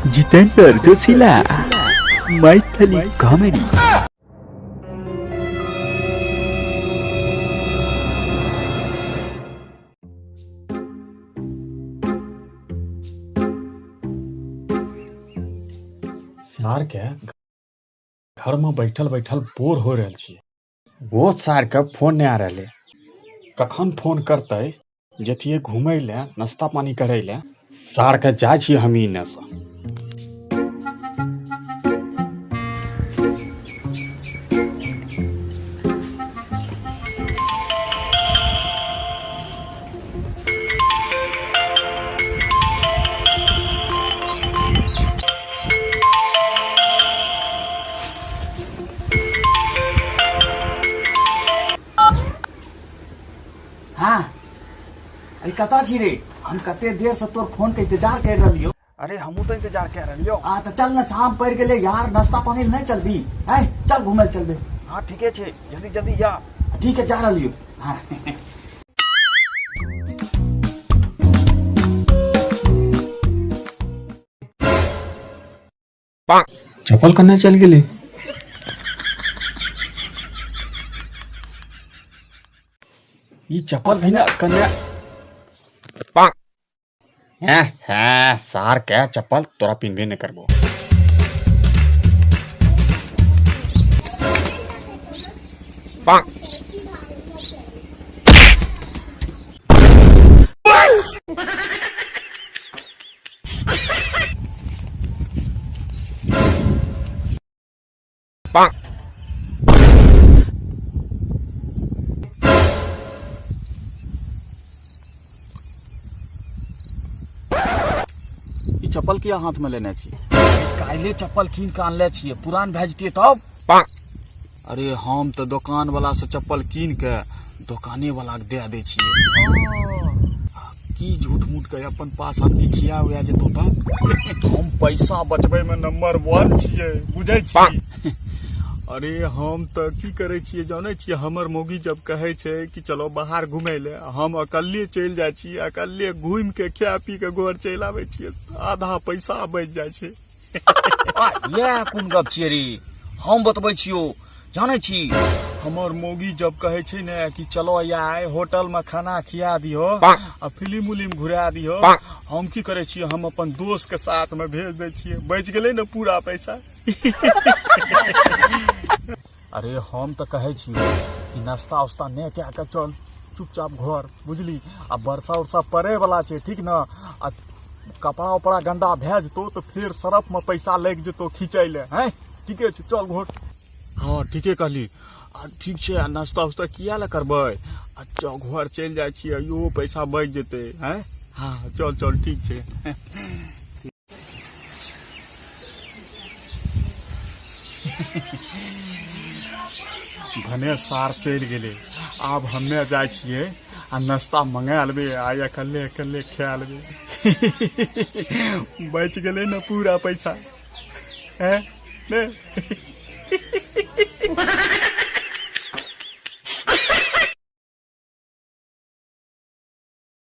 जितेंद्र जोशीला Maithili comedy. सार के घर में बैठल बैठल बोर हो रहल छी। वो सार के फोन नहीं आ रहले, कखन फोन करते जतिये घूमे ले नाश्ता पानी करे ले। सार के जाय छी हम इने से। हाँ, अरे कतऽ छी रे? हम कते देर से तोर फोन के इंतजार कर रहलियो। अरे हमहूँ तो इंतजार कर रहलियो। हाँ तो चल ना, शाम पड़ गेले यार, नाश्ता पानी नहीं चलबी? हैं चल घूमे ले चलबे। हाँ ठीके छे, जल्दी जल्दी जा। ठीक है, जा रहलियो। हाँ चप्पल कन्ने चल गेली? ई चप्पल भी ना कन्ने। हैं हैं सार के चप्पल तोरा पिनबे नहीं करबो। ई चप्पल किया हाथ में लेने छी? काल्हे चप्पल कीन के आनले छियै, पुरान भए जतियै तब। अरे हम तऽ दोकान वाला से चप्पल कीन के दोकाने वाला के दे दै छियै। की झूठ मूठ के अपन पास आदमी खिया उया जेतौ तब। हम पैसा बचबै में नंबर 1 छियै, बुझै छी? अरे हम तऽ की करै छियै जानै छियै? हमर मौगी जब कहै छै कि चलो बाहर घुमै ले, हम अकल्ले चलि जाइ छियै, अकल्ले घुमि के खा पी के घर चलि आबै छियै, आधा पैसा बचि जाइ छै। इएह कोन गप छियै रे? हम बतबै छियौ, जानै छी? हमर मौगी जब कहै छै ने कि चलो आइ होटल में खाना खिया दिहो आ फिल्म उलिम घुरा दिहो, हम की करै छियै, हम अपन दोस्त के साथ में भेज दै छियै, बचि गेलै ने पूरा पैसा। अरे हम तऽ कहै छियौ कि नाश्ता उस्ता नहि कए कऽ चल चुपचाप घर, बुझली? आ वर्षा उर्षा पड़े वाला छै, ठीक ने? आ कपड़ा उपड़ा गंदा भए जेतौ तऽ फेर सरफ में पैसा लागि जेतौ खींचै ले। हैं ठीके छै, चल घर। हाँ ठीके कहली। आ ठीक छै, आ नाश्ता उस्ता किया लए करबै, आ चल घर चलि जाइ छियै, इहो पैसा बचि जेतै। हैं हाँ चल चल ठीक छै। भने सार चलि गेलै, आब हमे जाइ छियै आ नाश्ता मंगा लेबै आ अकेले अकेले खा लेबै। बचि गेलै ने पूरा पैसा। हैं ने?